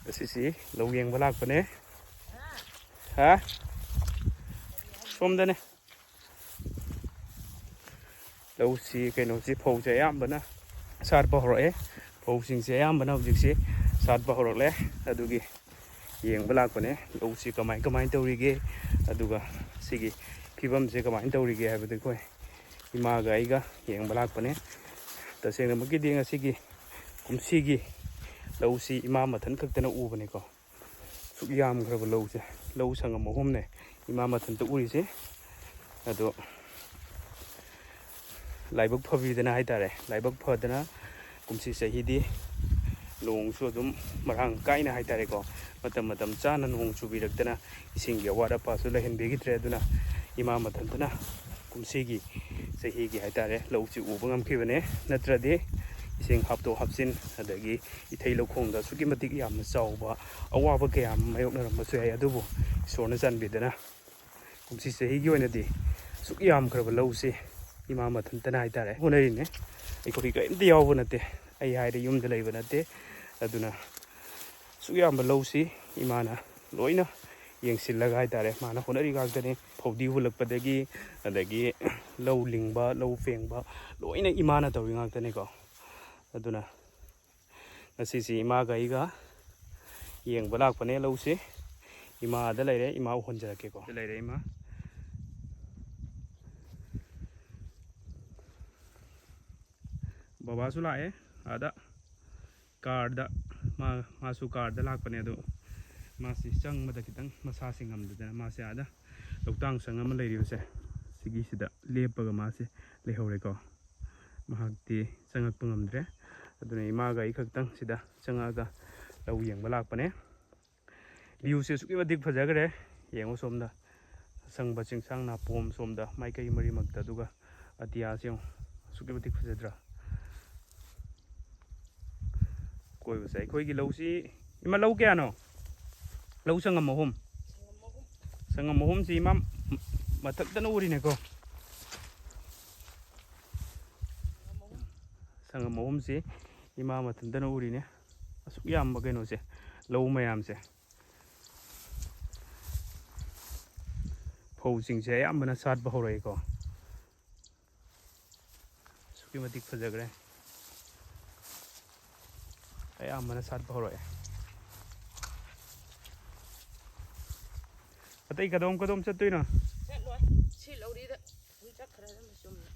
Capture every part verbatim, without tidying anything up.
ꯑꯁꯤꯁꯤ ꯂꯧ ꯌꯦꯡꯕ ꯂꯥꯛꯄꯅꯦ꯫ ꯍꯥ? ꯁꯣꯝꯗꯅꯦ꯫ ꯂꯧꯁꯤ ꯀꯩꯅꯣꯁꯤ ꯐꯧꯁꯦ ꯑꯌꯥꯝꯕꯅ ꯁꯥꯠꯄ ꯍꯧꯔꯛꯑꯦ꯫ ꯐꯧꯁꯤꯡꯁꯦ ꯑꯌꯥꯝꯕꯅ ꯍꯧꯖꯤꯛꯁꯤ ꯁꯥꯠꯄ ꯍꯧꯔꯛꯂꯦ꯫ ꯑꯗꯨꯒꯤ ꯌꯦꯡꯕ ꯂꯥꯛꯄꯅꯦ꯫ ꯂꯧꯁꯤ ꯀꯃꯥꯏ ꯀꯃꯥꯏꯅ ꯇꯧꯔꯤꯒꯦ? ꯑꯗꯨꯒ ꯁꯤꯒꯤ ꯐꯤꯕꯝꯁꯦ ꯀꯃꯥꯏꯅ ꯇꯧꯔꯤꯒꯦ ꯍꯥꯏꯕꯗꯨ ꯑꯩꯈꯣꯏ ꯏꯃꯥꯒ ꯑꯩꯒ ꯌꯦꯡꯕ ꯂꯥꯛꯄꯅꯦ꯫ ꯇꯁꯦꯡꯅꯃꯛꯀꯤꯗꯤ ꯉꯁꯤꯒꯤ ꯀꯨꯝꯁꯤꯒꯤ ꯂꯧꯁꯤ ꯏꯃꯥ ꯃꯊꯟ ꯈꯛꯇꯅ ꯎꯕꯅꯤꯀꯣ꯫ ꯁꯨꯛ ꯌꯥꯝꯈ꯭ꯔꯕ ꯂꯧꯁꯦ, ꯂꯧ ꯁꯪꯉꯝ ꯑꯍꯨꯝꯅꯦ ꯏꯃꯥ ꯃꯊꯟꯇ ꯎꯔꯤꯁꯦ꯫ ꯑꯗꯣ ꯂꯥꯏꯕꯛ ꯐꯕꯤꯗꯅ ꯍꯥꯏꯇꯥꯔꯦ, ꯂꯥꯏꯕꯛ ꯐꯗꯅ ꯀꯨꯝꯁꯤ ꯆꯍꯤꯗꯤ ꯅꯣꯡꯁꯨ ꯑꯗꯨꯝ ꯃꯔꯥꯡ ꯀꯥꯏꯅ ꯍꯥꯏꯇꯥꯔꯦꯀꯣ, ꯃꯇꯝ ꯃꯇꯝ ꯆꯥꯅ ꯅꯣꯡ ꯆꯨꯕꯤꯔꯛꯇꯅ ꯏꯁꯤꯡꯒꯤ ꯑꯋꯥꯠ ꯑꯄꯥꯁꯨ ꯂꯩꯍꯟꯕꯤꯈꯤꯗ꯭ꯔꯦ꯫ ꯑꯗꯨꯅ ꯏꯃꯥ ꯃꯊꯟꯇꯅ ꯀꯨꯝꯁꯤꯒꯤ ꯆꯍꯤꯒꯤ ꯍꯥꯏꯇꯥꯔꯦ ꯂꯧꯁꯤ ꯎꯕ ꯉꯝꯈꯤꯕꯅꯦ꯫ ꯅꯠꯇ꯭ꯔꯗꯤ ꯏꯁꯤꯡ ꯍꯥꯞꯇꯣꯛ ꯍꯥꯞꯆꯤꯟ, ꯑꯗꯒꯤ ꯏꯊꯩ ꯂꯧꯈꯣꯡꯗ ꯑꯁꯨꯛꯀꯤ ꯃꯇꯤꯛ ꯌꯥꯝꯅ ꯆꯥꯎꯕ ꯑꯋꯥꯕ ꯀꯌꯥ ꯑꯃ ꯃꯥꯌꯣꯛꯅꯔꯝꯕꯁꯨ ꯌꯥꯏ꯫ ꯑꯗꯨꯕꯨ ꯏꯁꯣꯔꯅ ꯆꯥꯟꯕꯤꯗꯅ ꯀꯨꯝꯁꯤ ꯆꯍꯤꯒꯤ ꯑꯣꯏꯅꯗꯤ ꯑꯁꯨꯛ ꯌꯥꯝꯈ꯭ꯔꯕ ꯂꯧꯁꯤ ꯏꯃꯥ ꯃꯊꯟꯇꯅ ꯍꯥꯏꯇꯥꯔꯦ ꯍꯣꯠꯅꯔꯤꯅꯦ꯫ ꯑꯩꯈꯣꯏ ꯀꯔꯤꯝꯇ ꯌꯥꯎꯕ ꯅꯠꯇꯦ꯫ ꯑꯩ ꯍꯥꯏꯔꯦ ꯌꯨꯝꯗ ꯂꯩꯕ ꯅꯠꯇꯦ꯫ ꯑꯗꯨꯅ ꯑꯁꯨꯛ ꯌꯥꯝꯕ ꯂꯧꯁꯤ ꯏꯃꯥꯅ ꯂꯣꯏꯅ ꯌꯦꯡꯁꯤꯜꯂꯒ ꯍꯥꯏꯇꯥꯔꯦ, ꯃꯥꯅ ꯍꯣꯠꯅꯔꯤ ꯉꯥꯛꯇꯅꯤ꯫ ꯐꯧꯗꯤ ꯍꯨꯜꯂꯛꯄꯗꯒꯤ, ꯑꯗꯒꯤ ꯂꯧ ꯂꯤꯡꯕ, ꯂꯧ ꯄꯦꯡꯕ, ꯂꯣꯏꯅ ꯏꯃꯥꯅ ꯇꯧꯔꯤ ꯉꯥꯛꯇꯅꯤꯀꯣ꯫ ꯑꯗꯨꯅ ꯉꯁꯤꯁꯤ ꯏꯃꯥꯒ ꯑꯩꯒ ꯌꯦꯡꯕ ꯂꯥꯛꯄꯅꯦ ꯂꯧꯁꯤ꯫ ꯏꯃꯥꯗ ꯂꯩꯔꯦ, ꯏꯃꯥ ꯎꯍꯟꯖꯔꯛꯀꯦꯀꯣ꯫ ꯂꯩꯔꯦ ꯏꯃꯥ꯫ ꯕꯕꯥꯁꯨ ꯂꯥꯛꯑꯦ ꯑꯥꯗ꯫ ꯀꯥꯔꯗ ꯃꯥ, ꯃꯥꯁꯨ ꯀꯥꯔꯗ ꯂꯥꯛꯄꯅꯦ꯫ ꯑꯗꯣ ꯃꯥꯁꯤ ꯆꯪꯕꯗ ꯈꯤꯇꯪ ꯃꯁꯥꯁꯤ ꯉꯝꯗꯗꯅ ꯃꯥꯁꯦ ꯑꯥꯗ ꯂꯧꯇꯥꯡ ꯁꯪ ꯑꯃ ꯂꯩꯔꯤꯕꯁꯦ, ꯁꯤꯒꯤꯁꯤꯗ ꯂꯦꯞꯄꯒ ꯃꯥꯁꯦ ꯂꯩꯍꯧꯔꯦꯀꯣ꯫ ꯃꯍꯥꯛꯇꯤ ꯆꯪꯉꯛꯄ ꯉꯝꯗ꯭ꯔꯦ꯫ ꯑꯗꯨꯅ ꯏꯃꯥꯒ ꯑꯩ ꯈꯛꯇꯪ ꯁꯤꯗ ꯆꯪꯉꯛꯑꯒ ꯂꯧ ꯌꯦꯡꯕ ꯂꯥꯛꯄꯅꯦ꯫ ꯚ꯭ꯌꯨꯁꯦ ꯑꯁꯨꯛꯀꯤ ꯃꯇꯤꯛ ꯐꯖꯈ꯭ꯔꯦ꯫ ꯌꯦꯡꯉꯣ ꯁꯣꯝꯗ ꯑꯁꯪꯕ ꯆꯤꯡꯁꯥꯡ ꯅꯥꯄꯣꯝ ꯁꯣꯝꯗ ꯃꯥꯏꯀꯩ ꯃꯔꯤꯃꯛꯇ, ꯑꯗꯨꯒ ꯑꯇꯤꯌꯥꯁꯦ ꯌꯦꯡꯉꯣ, ꯑꯁꯨꯛꯀꯤ ꯃꯇꯤꯛ ꯐꯖꯗ꯭ꯔꯥ? ꯀꯣꯏꯕꯁꯦ ꯑꯩꯈꯣꯏꯒꯤ ꯂꯧꯁꯤ, ꯏꯃꯥ, ꯂꯧ ꯀꯌꯥꯅꯣ? ꯂꯧ ꯁꯪꯉꯝ ꯑꯍꯨꯝ꯫ ꯁꯪꯉꯝ ꯑꯍꯨꯝꯁꯤ ꯏꯃꯥ ꯃꯊꯛꯇꯅ ꯎꯔꯤꯅꯦꯀꯣ꯫ ꯁꯪꯉꯝ ꯑꯍꯨꯝꯁꯤ ꯏꯃꯥ ꯃꯊꯟꯇꯅ ꯎꯔꯤꯅꯦ꯫ ꯑꯁꯨꯛ ꯌꯥꯝꯕ ꯀꯩꯅꯣꯁꯦ, ꯂꯧ ꯃꯌꯥꯝꯁꯦ, ꯐꯧꯁꯤꯡꯁꯦ ꯑꯌꯥꯝꯕꯅ ꯁꯥꯠꯄ ꯍꯧꯔꯛꯑꯦꯀꯣ꯫ ꯑꯁꯨꯛꯀꯤ ꯃꯇꯤꯛ ꯐꯖꯈ꯭ꯔꯦ꯫ ꯑꯌꯥꯝꯕꯅ ꯁꯥꯠꯄ ꯍꯧꯔꯛꯑꯦ꯫ ꯑꯇꯩ ꯀꯗꯣꯝ ꯀꯗꯣꯝ ꯆꯠꯇꯣꯏꯅꯣ? ꯆꯠꯂꯣꯏ꯫ ꯁꯤ ꯂꯧꯔꯤꯗ ꯑꯗꯨꯝ ꯆꯠꯈ꯭ꯔꯗꯝꯅꯤ ꯆꯨꯝꯅ꯫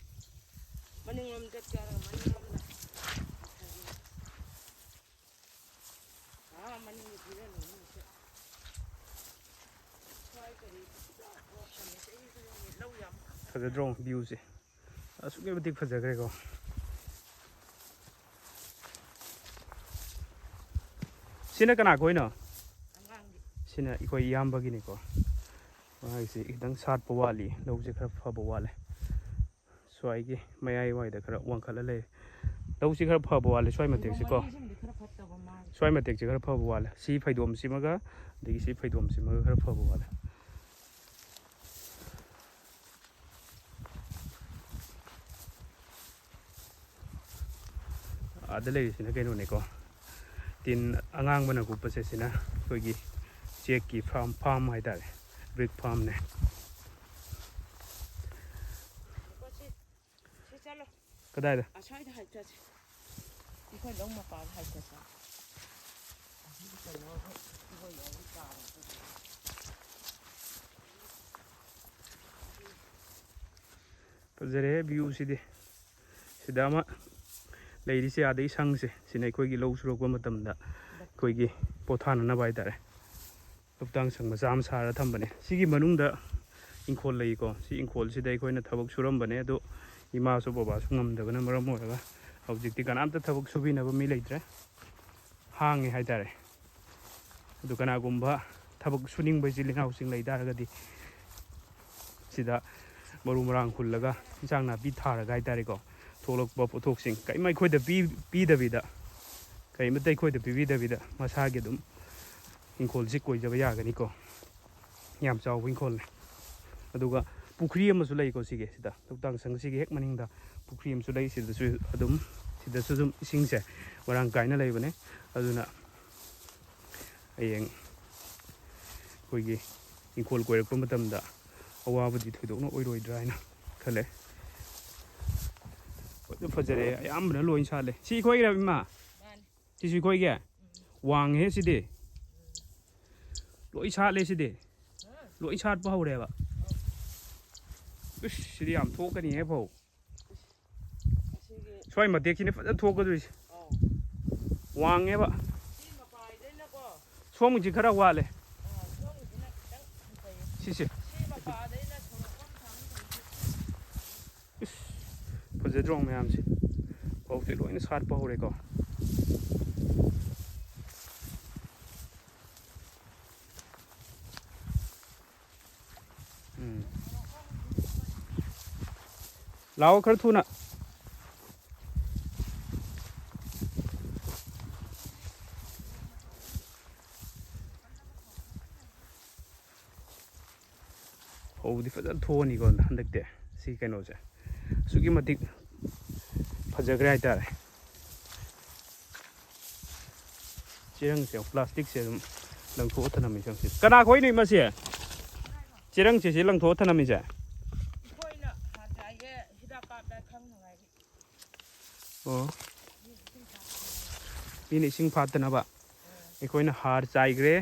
ꯃꯅꯤꯡꯂꯣꯝ ꯆꯠꯀꯦ ꯍꯥꯏꯔꯒ ꯃꯅꯤꯡꯂꯣꯝꯗ꯫ ꯑꯥ, ꯃꯅꯤꯡꯒꯤ ꯐꯤꯔꯦꯟ ꯑꯃꯨꯛ ꯆꯠ-, ꯁ꯭ꯋꯥꯏ ꯀꯔꯤ ꯂꯧ ꯌꯥꯝ ꯐꯖꯗ꯭ꯔꯣ ꯚ꯭ꯌꯨꯁꯦ? ꯑꯁꯨꯛꯀꯤ ꯃꯇꯤꯛ ꯐꯖꯈ꯭ꯔꯦꯀꯣ꯫ ꯁꯤꯅ ꯀꯅꯥ ꯈꯣꯏꯅꯣ? ꯑꯉꯥꯡꯒꯤ꯫ ꯁꯤꯅ ꯑꯩꯈꯣꯏ ꯏꯌꯥꯝꯕꯒꯤꯅꯤꯀꯣ꯫ ꯃꯥꯒꯤꯁꯤ ꯈꯤꯇꯪ ꯁꯥꯠꯄ ꯋꯥꯠꯂꯤ, ꯂꯧꯁꯦ ꯈꯔ ꯐꯕ ꯋꯥꯠꯂꯦ꯫ ꯁ꯭ꯋꯥꯏꯒꯤ ꯃꯌꯥꯏ ꯋꯥꯏꯗ ꯈꯔ ꯋꯥꯡꯈꯠꯂ ꯂꯩ꯫ ꯂꯧꯁꯤ ꯈꯔ ꯐꯕ ꯋꯥꯠꯂꯦ ꯁ꯭ꯋꯥꯏ ꯃꯇꯦꯛꯁꯤꯀꯣ꯫ ꯃꯅꯤꯡꯁꯤꯃꯗꯤ ꯈꯔ ꯐꯠꯇꯕ ꯃꯥꯜꯂꯦ꯫ ꯁ꯭ꯋꯥꯏ ꯃꯇꯦꯛꯁꯤ ꯈꯔ ꯐꯕ ꯋꯥꯠꯂꯦ꯫ ꯁꯤ ꯐꯩꯗꯣꯝꯁꯤꯃꯒ ꯑꯗꯒꯤ ꯁꯤ ꯐꯩꯗꯣꯝꯁꯤꯃꯒ ꯈꯔ ꯐꯕ ꯋꯥꯠꯂꯦ꯫ ꯑꯥꯗ ꯂꯩꯔꯤꯁꯤꯅ ꯀꯩꯅꯣꯅꯦꯀꯣ, ꯇꯤꯟ ꯑꯉꯥꯡꯕꯅ ꯀꯨꯞꯄꯁꯦ, ꯁꯤꯅ ꯑꯩꯈꯣꯏꯒꯤ ꯆꯦꯛꯀꯤ ꯐꯥꯔꯝ, ꯐꯥꯔꯝ ꯍꯥꯏꯇꯥꯔꯦ, ꯕ꯭ꯔꯤꯛ ꯐꯥꯔꯝꯅꯦ꯫ ꯁꯤ ꯆꯠꯂꯣ꯫ ꯀꯗꯥꯏꯗ? ꯑꯁ꯭ꯋꯥꯏꯗ ꯍꯥꯏꯊꯁꯤ꯫ ꯑꯩꯈꯣꯏ ꯂꯧ ꯃꯄꯥꯗ ꯍꯥꯏꯊꯁꯤ꯫ ꯑꯁꯤꯒꯤ ꯀꯩꯅꯣ ꯏꯕꯣꯏ ꯌꯥꯎꯔꯤ ꯇꯥꯔꯦ꯫ ꯐꯖꯔꯦꯍꯦ ꯚ꯭ꯌꯨꯁꯤꯗꯤ꯫ ꯁꯤꯗ ꯑꯃ ꯂꯩꯔꯤꯁꯦ, ꯑꯥꯗꯩ ꯁꯪꯁꯦ, ꯁꯤꯅ ꯑꯩꯈꯣꯏꯒꯤ ꯂꯧ ꯁꯨꯔꯛꯄ ꯃꯇꯝꯗ ꯑꯩꯈꯣꯏꯒꯤ ꯄꯣꯊꯥꯅꯅꯕ ꯍꯥꯏꯇꯥꯔꯦ꯫ ꯂꯧꯇꯥꯡ ꯁꯪ ꯃꯆꯥ ꯑꯃ ꯁꯥꯔ ꯊꯝꯕꯅꯦ꯫ ꯁꯤꯒꯤ ꯃꯅꯨꯡꯗ ꯏꯪꯈꯣꯜ ꯂꯩꯀꯣ꯫ ꯁꯤ ꯏꯪꯈꯣꯜꯁꯤꯗ ꯑꯩꯈꯣꯏꯅ ꯊꯕꯛ ꯁꯨꯔꯝꯕꯅꯦ, ꯑꯗꯣ ꯏꯃꯥꯁꯨ ꯕꯕꯥꯁꯨ ꯉꯝꯗꯕꯅ ꯃꯔꯝ ꯑꯣꯏꯔꯒ ꯍꯧꯖꯤꯛꯇꯤ ꯀꯅꯥꯝꯇ ꯊꯕꯛ ꯁꯨꯕꯤꯅꯕ ꯃꯤ ꯂꯩꯇ꯭ꯔꯦ꯫ ꯍꯥꯡꯉꯦ ꯍꯥꯏꯇꯥꯔꯦ꯫ ꯑꯗꯨ ꯀꯅꯥꯒꯨꯝꯕ ꯊꯕꯛ ꯁꯨꯅꯤꯡꯕ ꯏꯆꯤꯜ ꯏꯅꯥꯎꯁꯤꯡ ꯂꯩ ꯇꯥꯔꯒꯗꯤ ꯁꯤꯗ ꯃꯔꯨ ꯃꯔꯥꯡ ꯍꯨꯜꯂꯒ ꯏꯟꯁꯥꯡ ꯅꯥꯄꯤ ꯊꯥꯔꯒ ꯍꯥꯏꯇꯥꯔꯦꯀꯣ, ꯊꯣꯛꯂꯛꯄ ꯄꯣꯠꯊꯣꯛꯁꯤꯡ ꯀꯔꯤꯝ ꯑꯩꯈꯣꯏꯗ ꯄꯤ-, ꯄꯤꯗꯕꯤꯗ, ꯀꯔꯤꯃꯠꯇ ꯑꯩꯈꯣꯏꯗ ꯄꯤꯕꯤꯗꯕꯤꯗ ꯃꯁꯥꯒꯤ ꯑꯗꯨꯝ ꯏꯪꯈꯣꯜꯁꯤ ꯀꯣꯏꯖꯕ ꯌꯥꯒꯅꯤꯀꯣ꯫ ꯌꯥꯝ ꯆꯥꯎꯕ ꯏꯪꯈꯣꯜꯅꯤ꯫ ꯑꯗꯨꯒ ꯄꯨꯈ꯭ꯔꯤ ꯑꯃꯁꯨ ꯂꯩꯀꯣ, ꯁꯤꯒꯤ ꯁꯤꯗ ꯂꯧꯇꯥꯡ ꯁꯪꯁꯤꯒꯤ ꯍꯦꯛ ꯃꯅꯤꯡꯗ ꯄꯨꯈ꯭ꯔꯤ ꯑꯃꯁꯨ ꯂꯩ꯫ ꯁꯤꯗꯁꯨ ꯑꯗꯨꯝ, ꯁꯤꯗꯁꯨ ꯑꯗꯨꯝ ꯏꯁꯤꯡꯁꯦ ꯃꯔꯥꯡ ꯀꯥꯏꯅ ꯂꯩꯕꯅꯦ꯫ ꯑꯗꯨꯅ ꯍꯌꯦꯡ ꯑꯩꯈꯣꯏꯒꯤ ꯏꯪꯈꯣꯜ ꯀꯣꯏꯔꯛꯄ ꯃꯇꯝꯗ ꯑꯋꯥꯕꯗꯤ ꯊꯣꯏꯗꯣꯛꯅ ꯑꯣꯏꯔꯣꯏꯗ꯭ꯔꯥ ꯍꯥꯏꯅ ꯈꯜꯂꯦ꯫ ꯐꯖ ꯐꯖꯔꯦ, ꯑꯌꯥꯝꯕꯅ ꯂꯣꯏ ꯁꯥꯠꯂꯦ꯫ ꯁꯤ ꯈꯣꯏꯔꯕ ꯏꯃꯥ? ꯃꯥꯅꯤ꯫ ꯁꯤꯁꯨ ꯈꯣꯏꯒꯦ? ꯎꯝ꯫ ꯋꯥꯡꯉꯦ ꯁꯤꯗꯤ꯫ ꯎꯝ꯫ ꯂꯣꯏ ꯁꯥꯠꯂꯦ ꯁꯤꯗꯤ꯫ ꯎꯝ꯫ ꯂꯣꯏ ꯁꯥꯠꯄ ꯍꯧꯔꯦꯕ꯫ ꯑꯧ꯫ ꯏꯁ, ꯁꯤꯗꯤ ꯌꯥꯝ ꯊꯣꯛꯀꯅꯤꯍꯦ ꯐꯧ꯫ ꯑꯁꯤꯒꯤ ꯁ꯭ꯋꯥꯏ ꯃꯇꯦꯛꯁꯤꯅ ꯐꯖꯅ ꯊꯣꯛꯀꯗꯣꯏꯁꯦ꯫ ꯑꯧ꯫ ꯋꯥꯡꯉꯦꯕ꯫ ꯁꯤ ꯃꯄꯥꯁꯤꯗꯩꯅꯀꯣ꯫ ꯁꯣꯝꯒꯤꯁꯤ ꯈꯔ ꯋꯥꯠꯂꯦ꯫ ꯑꯥ, ꯁꯣꯝꯒꯤꯁꯤꯅ ꯈꯤꯇꯪ ꯍꯟꯊꯩꯌꯦ꯫ ꯁꯤꯁꯦ꯫ ꯁꯤ ꯃꯄꯥꯗꯩꯅ ꯁꯣꯔꯣꯛꯐꯝ ꯊꯥꯡ ꯐꯪꯉꯤꯁꯦ꯫ ꯏꯁ, ꯐꯖꯗ꯭ꯔꯣ ꯃꯌꯥꯝꯁꯦ? ꯐꯧꯁꯦ ꯂꯣꯏꯅ ꯁꯥꯠꯄ ꯍꯧꯔꯦꯀꯣ꯫ ꯎꯝ꯫ ꯂꯥꯛꯑꯣ ꯈꯔ ꯊꯨꯅ꯫ ꯐꯧꯗꯤ ꯐꯖꯅ ꯊꯣꯛꯑꯅꯤꯀꯣ ꯍꯟꯗꯛꯇꯤ꯫ ꯁꯤ ꯀꯩꯅꯣꯁꯦ ꯑꯁꯨꯛꯀꯤ ꯃꯇꯤꯛ ꯐꯖꯈ꯭ꯔꯦ ꯍꯥꯏꯇꯥꯔꯦ꯫ ꯆꯦꯔꯪꯁꯦ, ꯄ꯭ꯂꯥꯁꯇꯤꯛꯁꯦ ꯑꯗꯨꯝ ꯂꯪꯊꯣꯛꯑ ꯊꯅꯝꯃꯤ ꯆꯪꯁꯤ꯫ ꯀꯅꯥ ꯈꯣꯏꯅꯣ ꯃꯁꯤ? ꯆꯦꯔꯪꯁꯦ ꯁꯤ ꯂꯪꯊꯣꯛꯑ ꯊꯅꯝꯃꯤꯁꯦ? ꯑꯩꯈꯣꯏꯅ ꯍꯥꯔ ꯆꯥꯏꯒꯦ ꯍꯤꯗꯥꯛ ꯀꯥꯞꯄꯦ ꯈꯪꯅꯉꯥꯏꯒꯤ꯫ ꯑꯣ꯫ ꯃꯤꯅ ꯏꯁꯤꯡ ꯐꯥꯠꯇꯅꯕ꯫ ꯑꯩꯈꯣꯏꯅ ꯍꯥꯔ ꯆꯥꯏꯈ꯭ꯔꯦ,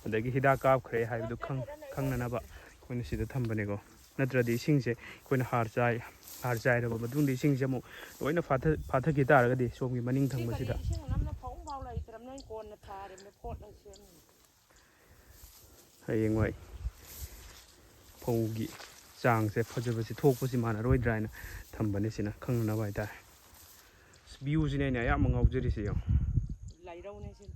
ꯑꯗꯒꯤ ꯍꯤꯗꯥꯛ ꯀꯥꯞꯈ꯭ꯔꯦ ꯍꯥꯏꯕꯗꯨ ꯈꯪ-, ꯈꯪꯅꯅꯕ ꯑꯩꯈꯣꯏꯅ ꯁꯤꯗ ꯊꯝꯕꯅꯦꯀꯣ꯫ ꯅꯠꯇ꯭ꯔꯗꯤ ꯏꯁꯤꯡꯁꯦ ꯑꯩꯈꯣꯏꯅ ꯍꯥꯔ ꯆꯥꯏ, ꯍꯥꯔ ꯆꯥꯏꯔꯕ ꯃꯇꯨꯡꯗ ꯏꯁꯤꯡꯁꯦ ꯑꯃꯨꯛ ꯂꯣꯏꯅ ꯐꯥꯊ-, ꯐꯥꯊꯈꯤ ꯇꯥꯔꯒꯗꯤ ꯁꯣꯝꯒꯤ ꯃꯅꯤꯡ ꯁꯤ ꯀꯔꯤ ꯊꯪꯕꯁꯤꯗ ꯏꯁꯤꯡ ꯑꯅꯝꯅ ꯐꯥꯎ ꯐꯥꯎ ꯂꯩꯇ꯭ꯔꯕꯅꯦ, ꯑꯩ ꯀꯣꯟꯅ ꯊꯥꯔꯤꯕꯅꯦ, ꯐꯣꯠꯂ ꯁꯦꯝꯃꯤꯅꯦ꯫ ꯍꯌꯦꯡꯋꯥꯏ ꯐꯧꯒꯤ ꯆꯥꯡꯁꯦ ꯐꯖꯕꯁꯦ ꯊꯣꯛꯄꯁꯤ ꯃꯥꯟꯅꯔꯣꯏꯗ꯭ꯔꯥ ꯍꯥꯏꯅ ꯊꯝꯕꯅꯦ, ꯁꯤꯅ ꯈꯪꯅꯅꯕ ꯍꯥꯏꯇꯥꯔꯦ꯫ ꯚ꯭ꯌꯨꯁꯤꯅꯦ ꯑꯩꯅ ꯑꯌꯥꯝꯕ ꯉꯥꯎꯖꯔꯤꯁꯦ ꯌꯦꯡꯉꯣ꯫ ꯂꯩꯔꯧꯅꯦ ꯁꯤ꯫